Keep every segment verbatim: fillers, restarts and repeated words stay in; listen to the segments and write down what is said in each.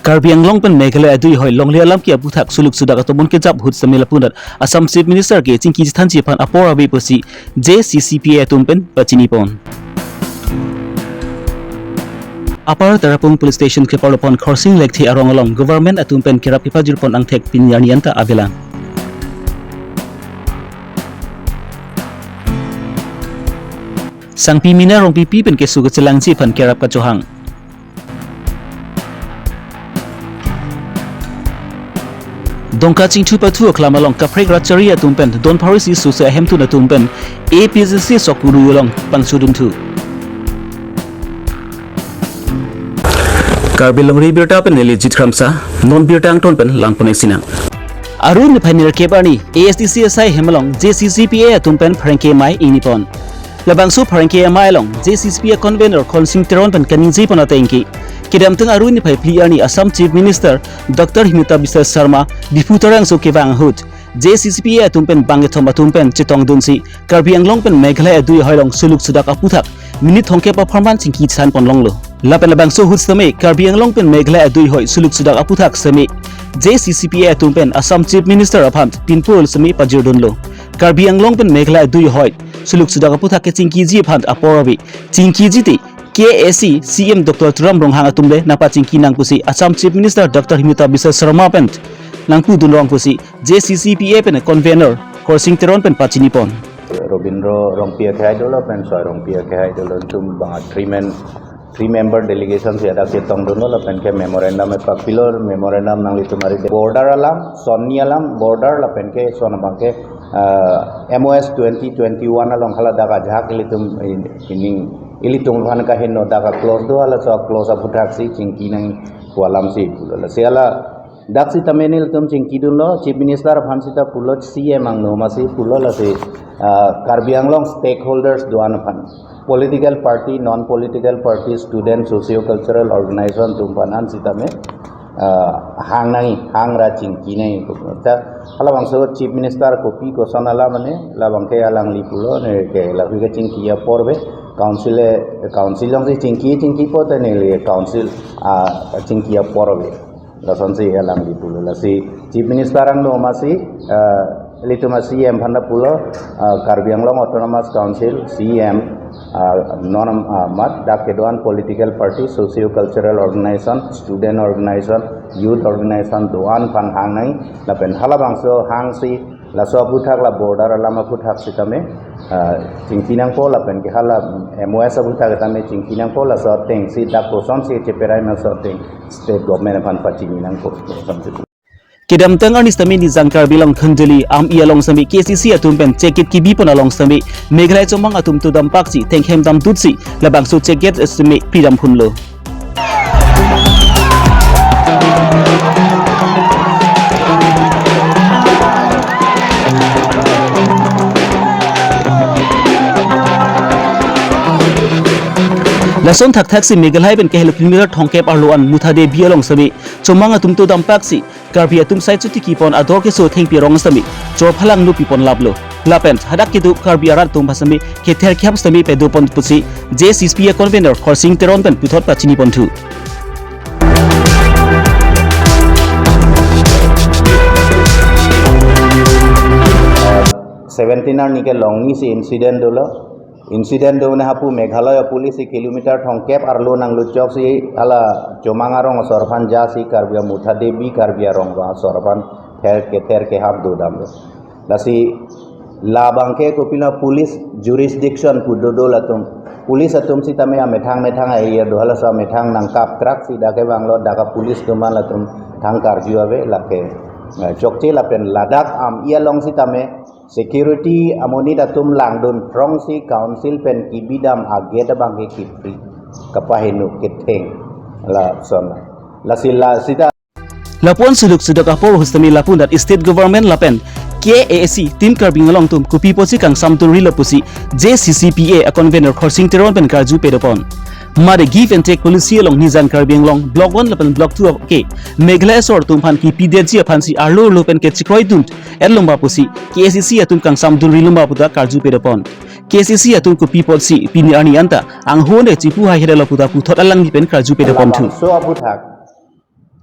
Karbi Anglong pen Meghalaya adui ahoi longle alam ke aputhak suluk sudak atomon kejap ahut sitame lapu anat Assam Chief Minister ke chingki chethanji aphan apor ave pusi J C C P A atum pen pachinipon. Upper Tarapung Police Station keparlopon Khorsing Lekthe arong along government atum pen kerap kepajirpon angthek pini arni anta avelang. Sangpi Mina Rongpipi pen keso kachelangji aphan kerap kachohang. Dongka chingthu pathu aklam along kaprek rat chari atum pen don pharo isi sose ahemtun atum pen A P H L C sokuru along pangchodunthu. Karbi Longri Abirta pen neli Jit Kramsa, non birta angton pen langpon-ik sinang. Aru niphai nerkep arni A S D C asai hem along J C C P A atum pen pherangke amei ingnipon. Labangso pherangke amei along J C C P A convener Khorsing Teron pen kaningjepon ateng ke, kedamtang Aru niphai phli arni Assam Chief Minister Doctor Himanta Biswa Sarma Diphu Tarangso kevang ahut J C C P A atum pen bangkethom atum pen chetongdunsi Karbi Anglong pen Meghalaya adui ahoi along suluk sudak aputhak minute thomkep apharman chingki chethanpon longlo. Lapen labangso ahut sitame Karbi Anglong pen Meghalaya adui ahoi suluk sudak aputhak sitame J C C P A atum pen Assam Chief Minister aphan pinpur sitame pajirdunlo. Karbi Anglong pen Meghalaya adui ahoi suluk sudak aputhak kechingkiji aphan apor ave. Chingkiji te K A A C C E M Doctor Tuliram Ronghang atum le nangpachingki nang pusi Assam Chief Minister Doctor Himanta Biswa Sarma pen nangpudun rong pusi J C C P A pen convener Khorsing Teron pen pachinipon. Robindro Rongpi akhai dolo pen Soi Rongpi akhai dolo, itum bang three men, three member delegation si hadak chetongdunlo lapen ke memorandum epapilo. Memorandum nanglitum ari border alam, sonni alam, border lapen ke son abang ke, ah, M O S twenty twenty-one along hala dak ajahak ilitum in-, ining ilitum aphan kaheno dak a-clause do, halaso a-clause aputhak si chingki nang pu alam si pulo. Lasi hala dak sitame nelitum chingkidunlo, Chief Minister aphan sita pulo, C M angno amatsi pulo, lasi, ah, Karbi Anglong stakeholders do-an aphan, political party, non-political party, student, socio-cultural organization atum aphan an sitame, ah, hang nangji, hangra chingki nangji. Ta halabangso Chief Minister kopi koson alam mane, labang ke alangli pulo, ne ke lapu ke chingki apor ave, council e, council alongsi chingki, chingkipo te neli council, ah, chingki apor ave. Lasonsi alangli pulo. Lasi Chief Minister angno amatsi, ah, ilitum a-C M aphan ta pulo, ah, Karbi Anglong Autonomous Council, C M, ah, non, ah, mat dak kedo-an political party, socio-cultural organization, student organization, youth organization do-an aphan hang nangji, lapen halabangso hangsi laso aputhak la border alam aputhak sitame, ah, chingki nangpo lapen ke hala M O S aputhak tame chingki nangpo, laso atengsi dak kosonsi cheperai ma laso ateng state government aphan pachini nangpo. Kedamtang arni sitame Nijang Karbi Anglong Khanduli Amei along sitame K C C atum pen chekit kebipon along sitame Meghalaya chomang atum to dampaksi thengkhem damtutsi labangso chekit sitame pidamphunlo. Lason thakthaksi Meghalaya pen kahelo kilometer thomkep arlo an Mutha Devi along sitame chomang atum to dampaksi Karbi atum sai chuti kipon ador keso thengpi arong sitame chorphalang nupipon laplo. Lapen hadak kedo Karbi arat atum aphan sitame kether kehap sitame pedopon pusi J C C P A convener Khorsing Teron pen puthot pachiniponthu. Seventeen arni ke Longni si incident dolo. Incident do ne hapu Meghalaya police si kilometer thomkep arlo nangluchok si hala chomang arong asor aphan ja si Karbi Mutha Devi Karbi arong asor aphan ther kether kehap dodamlo. Lasi labang ke kopilo police jurisdiction pu dodo latum. Police atum sitame amethang methang area do, halaso amethang nangkapkrak si dak kevanglo, dak a-police atum an latum thang karju ave lake. Eh, chokche lapen ladak Amei along sitame security amonit atum langdun throngsi council pen kebidam a-gate abang ke kipri, kapaheno ketheng lason. Lasi la sita. Lapu-an suluk sudak apor ahut sitame lapu anat state government lapen K A A C Team Karbi Anglong atum kopi apotsi kangsam dunrilo pusi J C C P A a-convener Khorsing Teron pen karju pedopon. Mate give and take policy along Nijang Karbi Anglong Block one lapen Block two ke Meghalaya asor atum aphan kipidetji aphansi arlo arlo pen kechekroidun etlongba pusi K A A C atum kangsam dunri longba puta karju pedopon. K A A C atum kopi apotsi pini arni anta anghone chipu hai hedalo puta puthot alangli pen karju pedoponthu. So aputhak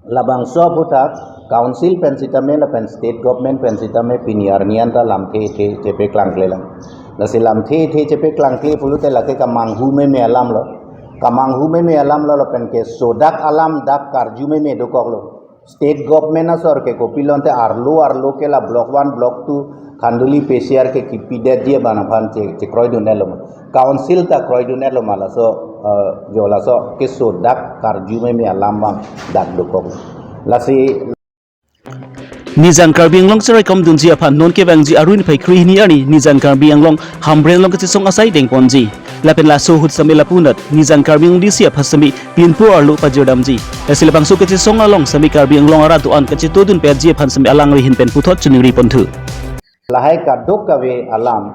Labangso aphuthak council pen sitame lapen state government pen sitame pini arni anta lamthe the chepeklangkle lang. Lasi lamthe the chepeklangkle pulote lake kamanghu meme alam lo. Kamanghu meme alam lo lapen ke sodak alam dak karju meme dokok lo. State government asor ke kopilonte arlo arlo ke la block one, block two, Khanduli P C R ke kipidetji abang aphan che, chekroidun-etlo ma. Council ta kroidun-etlo ma laso, eh, jo laso keso dak karju meme alam abang dak dokok. Lasi Nijang Karbi Anglong cherai komdunji aphan non kevangji Arni phai krehini arni Nijang Karbi Anglong Hamren along kachesong asai dengponji. Lapen laso ahut sitame lapunat Nijang Karbi Anglong D C aphan sitame pinpo arlo pajirdamji. Lasi labangso kachesong along sitame Karbi Anglong arat do-an kachetongdunpetji aphan sitame alangli ahin pen puthot choningri ponthu. Lahai kadokave alam,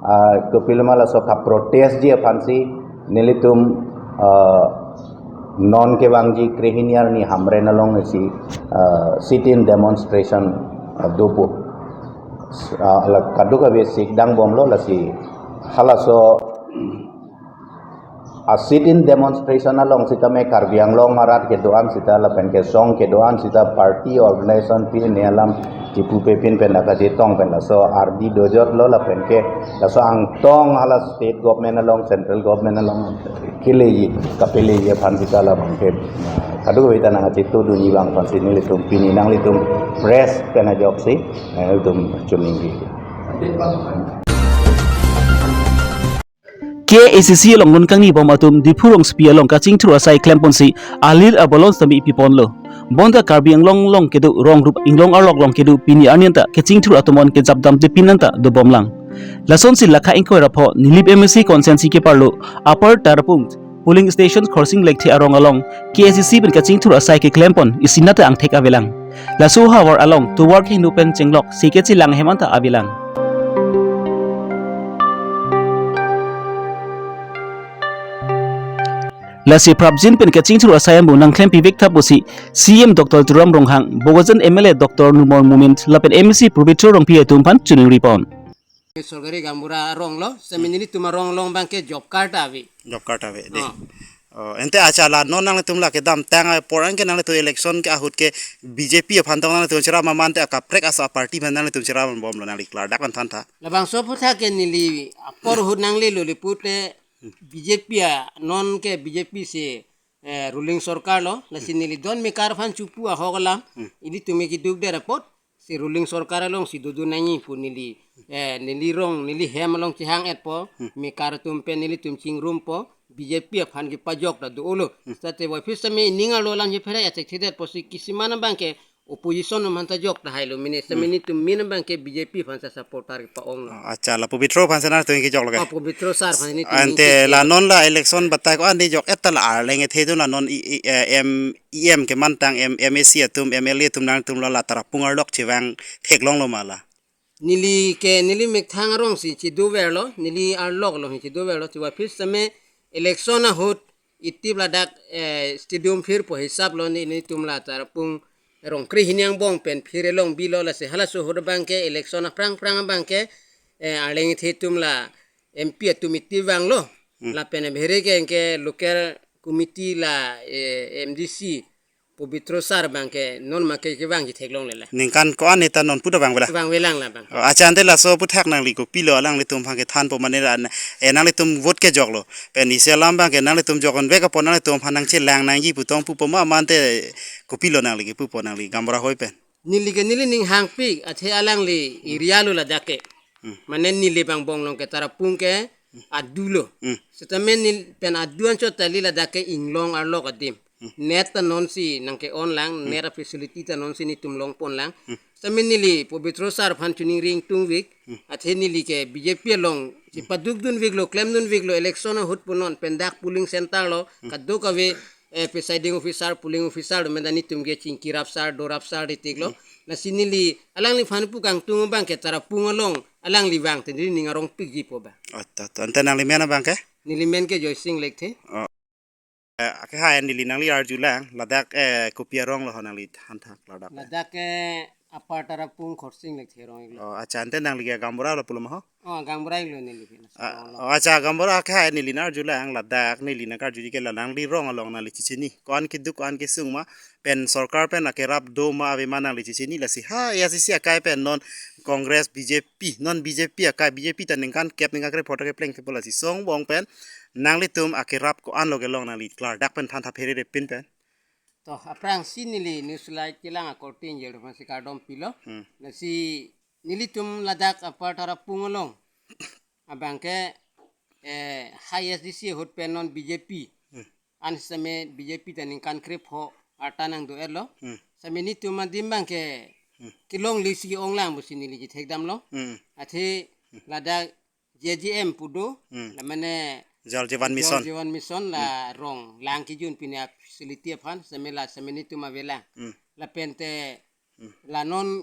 ah, kopiloma laso kaprotestji aphansi nelitum, ah, non kevangji krehini arni Hamren along isi, ah, sit-in demonstration, ah, dopo. Ah, la kadokave sikdang bomlo lasi halaso a sit-in demonstration along sitame Karbi Anglong arat kedo-an sita lapen kesong kedo-an sita party organization pine alam chipupe pin pen akachetong pen laso ardi dojotlo lapen ke laso angtong hala state government along central government along keleji kapeleji aphan sita labang ke kadokave ta nangkachetongdunji abang aphansi nelitum pini nanglitum press pen ajoksi, eh, nelitum choningri. K A A C C along non kangnibom atum Diphu rongsopi along kachingthur asai klemponsi alir abolon sitame piponlo. Bonta Karbi Anglong along kedo rong rup inglong arlok along kedo pini arni anta kachingthur atum an kejapdamde pin anta dobomlang. Lasonsi lakha ingkoi ra pho Nilip M A C constituency keparlo Upper Tarapung polling station Khorsing Lekthe arong along K A A C C pen kachingthur asai keklempon isinat angthek avelang. Laso ahavar along tovar kehingno pen chenglok si kechelang ahem anta avelang. Lasi prapjin pen kachingthur asai ambu nangklem pivek tha pusi C M Doctor Tuliram Ronghang, Bokajan M L A Doctor Numal Momin lapen M A C Pobitro Rongpi atum aphan choningri pon. Sorkari gaonbura arong lo, sitame nelitum arong along abang ke job card ave. Job card ave de. Oh. Oh, ante achala non nanglitum la kedamtang apor anke nanglitum election ke ahut ke B J P aphan tong nanglitum cherap ma mate akaprek asa party aphan nanglitum cherapbomlo nangli klardak an thantha. Labangso aphuthak ke neli apor ahut nanglelo le pulote B J P a non ke B J P si, eh, ruling sorkar lo, lasi neli don mekar aphan chopu ahok alam, Hmm. ilitum ke dukdet apot, si ruling sorkar alongsi dodun nangji pu neli, eh, neli rong, neli hem along chehang-etpo, Hmm. mekar atum pen nelitum chingrumpo, B J P aphan kepajok ta dolo. Hmm. Sitame Y P sitame ning arlo alam chephere achekthedet pusi kisiman abang ke opposition atum aphan ta jok tahai lo mene, sitame Hmm. nelitum main abang ke B J P aphan sa supporter kepa-ong lo. Oh, achala, Pobitro aphan sa nanglitum kejok lo ke? Oh, Pobitro sir aphan nelitum Ante kejok. La non la election batai ko-an dei jok-et ta la arleng ethe atum la non i, i, eh, M, E M kemantang M, M A C atum, M L A atum nangtum la la Tarapung arlok chevang theklonglo ma la? Neli ke neli methang arongsi chedoverlo, neli arlok alongsi chedoverlo, chiwa phir sitame election ahut itip ladak, eh, stadium phirpo hisap lo ne, nelitum la Tarapung rong krehini angbong pen phir elong bilo lasi halaso ahut abang ke election aphrang phrang abang ke, eh, arleng ethe atum la M P atum itip vanglo. Hmm. Lapen abhere ke, ke local committee la, eh, M D C Pobitro sir abang ke non ma ke kevangji theklongle la. Ningkan ko-an neta non puta vangvela? Vangvelang la abang. Oh, achan te laso aphuthak nangli kopilo alanglitum aphan kethanpo mane ra, eh, nanglitum vote kejoklo. Pen isi alam abang ke nanglitum jokon vek apot nanglitum aphan nangchelang nangji pu tong pupo ma mate kopilo nangli kepupo nangli gaonbura hoi pen? Neli ke neli ning hangpik athe alangli area lo ladak ke. Hmm. Mane neli bang bong along ke Tarapung ke adu lo. Hmm. Sitame neli pen adu anchot ta neli ladak ke inglong arlok adim. Hmm. Net ta nonsi nangke-on lang, Hmm. net a facility ta nonsi nelitum longpon lang. Hmm. Sitame neli Pobitro sir aphan choningri ingtungvik, Hmm. athe neli ke B J P along chepadukdunviklo, klemdunviklo, election ahut punon pen dak polling center lo, Hmm. kadokave, eh, presiding officer, polling officer, do meda nelitum ke chingki rapsar, do rapsar detiklo. Hmm. Lasi neli alangliphan pu kangtung abang ke Tarapung along alangli vang te neli ning arongpikjipo ba. Oh, to, to. Ante nangli men abang ke? Neli men ke Joysing Lekthe. Oh. Eh, ake hai neli nangli arjulang, ladak, eh, kopi arong lo ho nangli thanthak ladak. Ladak ke Upper Tarapung Khorsing Lekthe arong iklo. Oh, acha, ante nangli ke gaonbura lo pulo ma ho? Oh, gaonbura iklo neli ke. Ah, oh, acha, gaonbura ke hai neli nang-arjulang ladak neli nangkarjuji ke la nangli rong along nangli chechini. Ko-an keduk, ko-an kesung ma, pen sorkar pen akerap do ma ave ma nangli chechini, lasi ha A I C C akai pen non Congress, B J P, non B J P akai, B J P ta ningkan kep ningkan krepho ta kepleng kepo, lasi song bong pen nanglitum akerap ko-an lo kelong nangli klardak pen than thaphere repin pen. To, aphrangsi neli News Light kelang akorte ingjir aphansi kardom pilo. Hmm. Lasi nelitum ladak Upper Tarapung along abang ke, eh, H S D C ahut pen non B J P. Hmm. An sitame B J P ta ningkan krepho arta nangdo-etlo. Hmm. Sitame nelitum adim abang ke, hmm, kelongle si onglang pusi neli chethekdamlo. Hmm. Athe ladak J J M pu do, hmm, la mane Jal Jeevan Mission. Jal Jeevan Mission la, hmm, rong lang kejun pine a-facility aphan, sitame la sitame nelitum avelang. Hmm. Lapen te, hmm, la non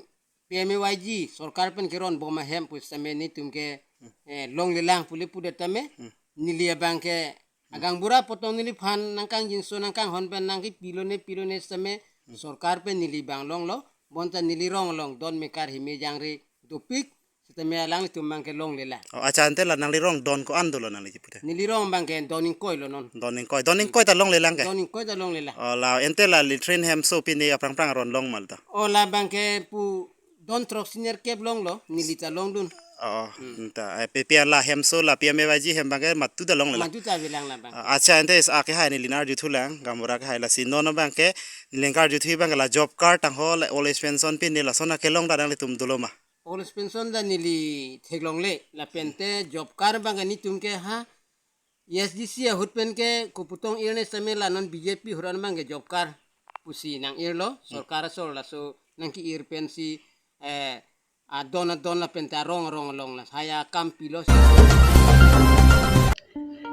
P M A Y G sorkar pen keron bom ahem pu sitame nelitum ke, hmm, eh, longlelang pule pudet tame, hmm, neli abang ke, hmm, agaonbura apot tong neliphan nangkangjinso nangkanghon pen nangkepilone pilone sitame, hmm, sorkar pen neli abang longlo, bonta neli rong along don mekar heme jangre dopik, sitame alanglitum abang ke longlelang. Oh, acha, ante la nangli rong don ko-an dolo nangli chiputa? Neli rong abang ke don ingkoi lo non. Don ingkoi, don ingkoi ta longlelang ke? Don ingkoi ta longlelang. Oh, la ante la Latrine Hemso pine aphrang phrang aron long ma lo ta? Oh, labang ke pu don throksi nerkep longlo, neli ta longdun. Oh, hmm, anta, eh, P P R la Hemso la P M A Y G hem abang ke matu ta longlelang? Matu ta avelang labang. Ah, acha, ante is ake hai neli nang-arjuthulang, gaonbura ke hai, lasi non abang ke neli nangkarjuthu abang ke la job card tangho la old age pension pine lason akelong ta nanglitum dolo ma? Old age pension ta neli theklongle, lapen te job card abang ke nelitum ke ha A S D C ahut pen ke koputong irne sitame la non B J P ahut an abang ke job card pusi nang-irlo, hmm, sorkar asor laso nangke-ir pensi, eh, adon adon lapen ta rong rong along la haya kam pilo si.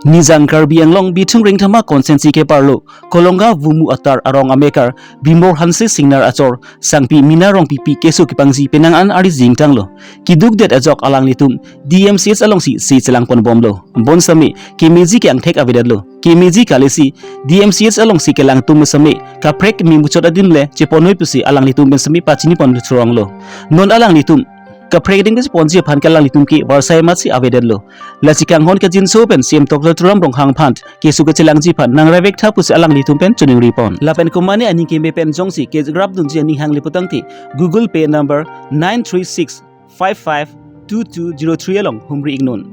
Nijang Karbi Anglong Bithung Rengthama constituency keparlo Kolonga Vumu atar arong amekar Bimor Hanse Singnar achor sangpi Mina Rongpipi keso kepangji penang an ari jingtanglo. Keduk det ajok alanglitum D M C H alongsi si chelangponbomlo. Bonsitame kemeji ke angthek avedetlo. Kemeji kalisi D M C H alongsi kelangtum sitame kaprek memuchot adim le cheponoi pusi alanglitum pen sitame pachinipon thuronglo. Non alanglitum kaprek ding cheponji aphan ke alanglitum ke varsai amatsi avedetlo. Lasi kanghon kajinso pen C M Doctor Tuliram Ronghang aphan keso kachelangji aphan nang ravek tha pusi alanglitum pen choningripon. Lapen komane aning keme pen jongsi kerapdunji aning hang le putangte Google Pay number nine three six five five two two zero three along humri iknon.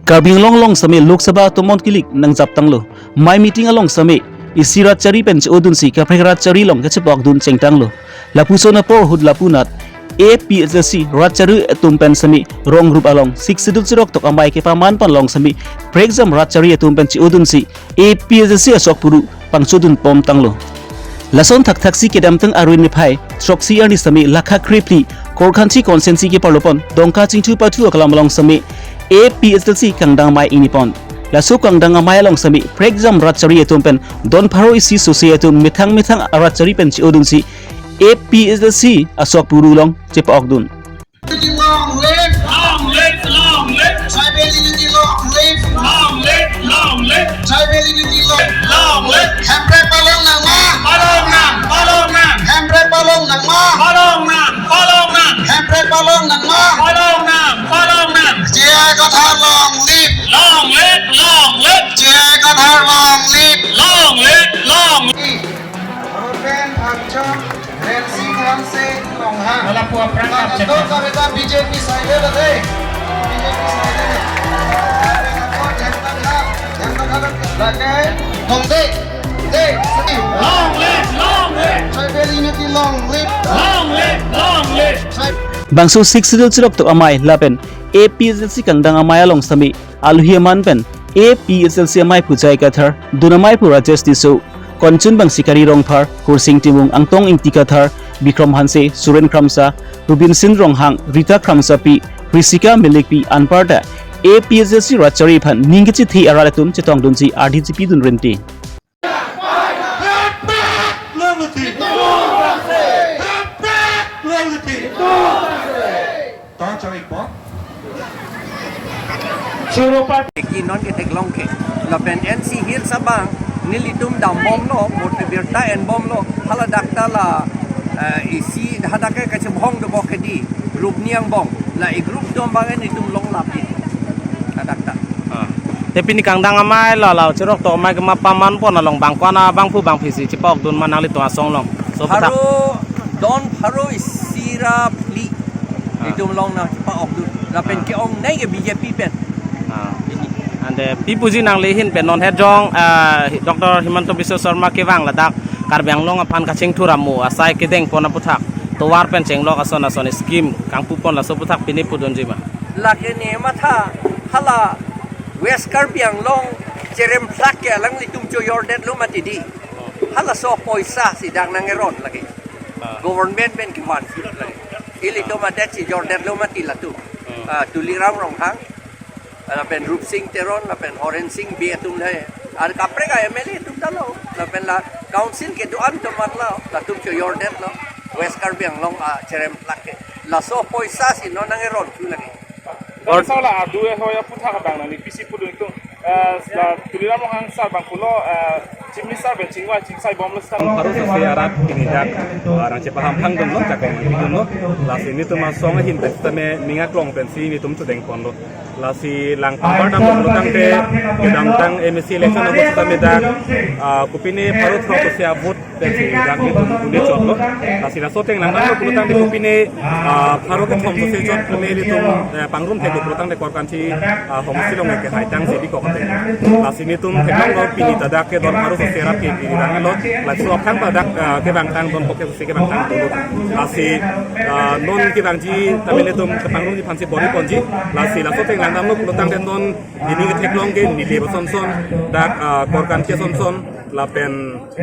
Karbi Anglong along sitame Lok Sabha atomon kilik nangjaptanglo. Mai meeting along sitame isi rat chari pen che-odunsi kaprek rat chari along kachepokdun chengtanglo. Lapuson apor ahut lapunat A P H L C rat chari atum pen sitame rong rup along Sixth Schedule chirok tok amei kepaman pon along sitame prekjam rat chari atum pen che-odunsi A P H L C asok puru pangchodunpomtanglo. Lason thakthaksi kedamtang arni niphai throksi arni sitame lakha krephli Korkanthi constituency keparlopon Dongka Chingthu Pathu aklam along sitame A P H L C kangdang amei ingnipon. Laso kangdang amei along sitame prekjam rat chari atum pen don pharo isi sose atum methang methang arat chari pen che-odunsi A P H L C asok puru along chepokdun. Long live! Long live! Long live! Tribal unity long live! Long live! Long live! Tribal unity long live! Long live! Hemprek palong nangma! Palong nang! Palong nang! Hemprek palong nangma! Palong nang! Palong nang! Hemprek palong nangma! Palong nang! Palong nang! J I Kathar long live! Long live! Long live! J I Kathar long live! Long live! Long live! Ruben Angchong, Rensi Khamse, Ronghang. Wala po apran. Maka kapchek to kami ta B J P side na dei. B J P side na. Lake, long live, dei. Long live, long live. Tribal unity long live. Long live, long live. Tribe- Bangso Sixth Schedule chirok tok amei lapen A P H L C kangdang amei along sitame alohi aman pen A P H L C amei pu J I Kathar, dun amei pu Rajesh Tisso, konchun bang Sikari Rongphar, Kursing Timung, Angtong Ingti Kathar, Bikrom Hanse, Suren Kramsa, Rubinsin Ronghang, Rita Kramsapi, Risika Milikpi anparta A P H L C rat chari aphan ning kechethe arat atum chetongdunsi ardhi chepidun renti. Hemprek longlelang! Hemprek longlelang! To chari po. Choropat. Eki non ketheklong ke. Lapen N C Hills abang nelitum dambomlo, vote birta enbomlo. Hala dak ta la, eh, isi hadak ke kachebhong dobok ke di. Group ni angbong. La e-group atum abang nelitum longlap di. Hadak ta. Ah. Te pini kangdang amei la la chorok to amei kema paman pon along bang ko-an abangphu bangphi si chepa-okdun ma nanglitum asong along. So, pharo, don pharo isi ra phli. Ah. Itum along nangchepa-okdun. Lapen, ah, ke-ongnei ke B J P pen. Ah. Ini. Ante pi puji nangli ahin pen non het jong, ah, Doctor Himanta Biswa Sarma kevang ladak Karbi Anglong aphan kachingthur amo asai kedeng pon aputhak tovar pen chenglok ason ason scheme kangpu pon laso aputhak pini pudunji ma? Lake ne matha hala West Karbi Anglong cheremplak ke alanglitum chojordetlo mati di. Halaso apoisa si dak nang-eron lake. Ah. Government pen kevan si lake. Ilitum adet chojordetlo mati latum. Hmm. Ah, Tuliram Ronghang, lapen Rupsing Teron, lapen Horen Sing Bey atum le. Ar kaprek a M L A atum ta lo. Lapen la council kedo-an atum mat lo. Latum chojordetlo. West Karbi Anglong acheremplak ke. Laso apoisa si non nang-eron thu lake. Or- Sala adu e hoya aputhak abang nangli pisi pudun itum, eh, la Tuliram Ronghang sir abang pulo, eh, Chief Minister pen chingvai chingsai bomlo sir. Pharo sose arat pini dak, eh, nangchepaham phangdunlo, jakong pidunlo. Lasi nelitum asong ahin pen sitame ning aklong pensi nelitum chedeng ponlo. Lasi lang pangbar dam pulo tangte kedamtang M A C election ahut sitame dak, eh, kopine pharo throk sose avote pensi dak nelitum uli chotlo. Lasi laso ateng langdamlo pulo tangte kopine, ah, pharo kethom sose chot pune nelitum, eh, pangrum theklo pulo tangte Korkanthi, ah, homosti along ke haitang si bikok ateng. Lasi nelitum theklonglo pini ta dak ke don pharo sose rap ke pini langlo. Laso aphan ta dak, ah, kevangtang don phokep sose kevangtang dolo. Lasi, ah, non kevangji tame nelitum kepangrumji aphansi bor-i ponji. Lasi laso ateng langdamlo pulo tangte non pini ketheklong ke Nilip asonson, dak, ah, Korkanthi asonson, lapen,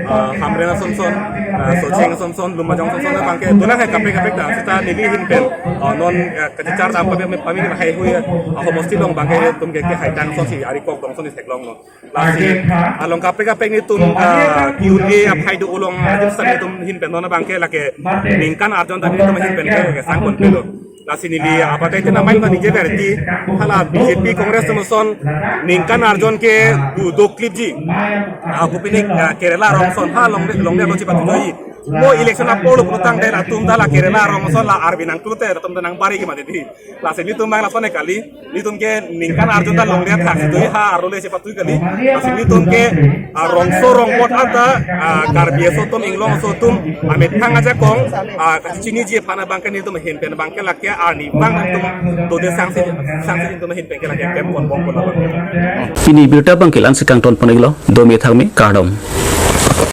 ah, Hamren asonson, ah, Socheng asonson, Lumbajong asonson, abang ke dolang hai kaprek kaprek ta, seta neli ahin pen, ah, non, ah, kachechar dam pami pami haihui, ah, homosti along abang ke nelitum ke, ke haitang asonsi ari kok dong asonsi theklonglo. Lasi along kaprek kaprek nelitum, ah, Q A aphai do along adim sa nelitum ahin pen non abang ke lake ningkan arjon ta nelitum ahin pen ke, ke sangpon pilo. Lasi neli abatai tena main tani je verdi hala B J P Congress atum ason ningkan arjon ke du doklipji. Ah, kopine, ah, Kerala rong ason ha longle longle lo chepatujoi. Mo election apor lo pulo tangte latum ta la Kerala rong ason la arvi nangklute latum ta nangbari ke mati di. Lasi nelitum abang lason kali. Nelitum ke ningkan arjon ta longle thak si do ha arlo le chepatui kali. Lasi nelitum ke, ah, rongso rongpot anta, ah, Karbi aso atum, Inglong aso atum amethang ajakong, ah, kachiniji aphan abang ke nelitum ahin pen abang ke lake arnivang nangtum dode sangse sangse nelitum ahin pen ke lake kem pon bom pon abang. Pini birta abang ke la-ansi kangton pon-iklo, dome thakme, kardom.